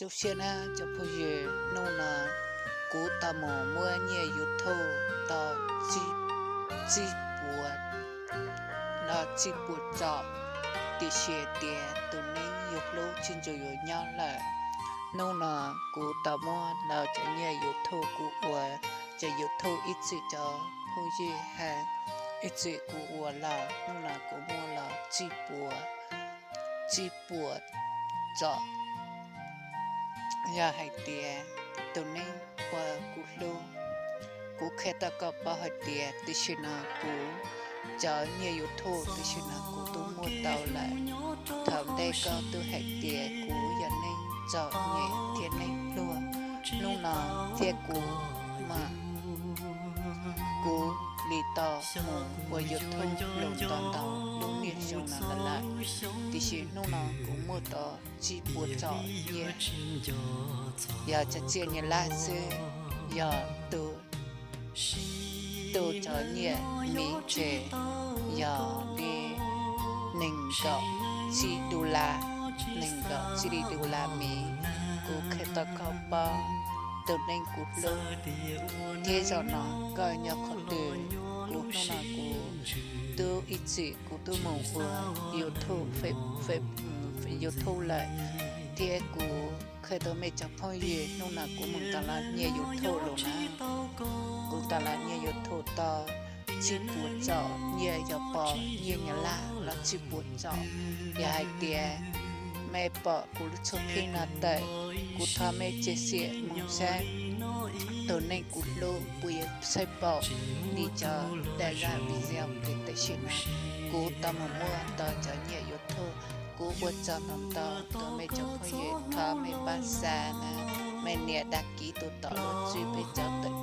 Tu siab na cov phooj ywg, hnub no kuv tau mus muab nyiaj YouTube tau tsib puas los tsib puas txom, tiam sis tias tus neeg yus hlub tsis nco yuav nyob lawm. Hnub no kuv tau muab los cov nyiaj YouTube kuv ua, cov YouTube ib txwm cov phooj ywg hais ib txwm kuv ua los hnub no kuv muab los tsib puas, tsib puas txom. Yog hais tias tus neeg uas kuv hlub, kuv qhia tau koj paub hais tias tam sim no kuv cov nyiaj YouTube tam sim no kuv twb muaj tau lawm. Thaum ntej koj twb hais tias kuv yog neeg txom nyem thiab neeg pluag, hnub no thiab kuv mas kuv li tau mus ua YouTube los tau ntau lub niaj zoo no lawm, tiam sis hnub no kuv muaj tau tsib puas txom nyiaj, yog cov txiaj nyiaj lab xwb, yog tus, tus cov nyiaj miv ces yog li nees nkaum tsib dollar, nees nkaum tsib dollar miv. Kuv qhia tau koj paub tus neeg kuv hlub, thiab zaum no koj nyob qhov twg. Kuv hnub no kuv twb ib txwm kuv twb mus ua YouTube, YouTube lawm, thiab kuv qhia tau mej cov phooj ywg hnub no kuv mus tau los nyiaj YouTube los na. Kuv tau los nyiaj YouTube tau tsib puas txom nyiaj, yog pom nyiaj nyuam lab los tsib puas txom. Yog hais tias mej pom kuv lub tshuab pheej no tawm, kuv thov mej tseg xiam mus saib tus neeg kuv hlub puas yuav txhawj paum li cov daim video kws tam sim no kuv tau mus muaj tau cov nyiaj YouTube. Kuv ua tsaug ntau ntau rau mej cov phooj ywg, thov mej pab xa na, mej nias đăng ký tus tom lub txwb peb cov tawm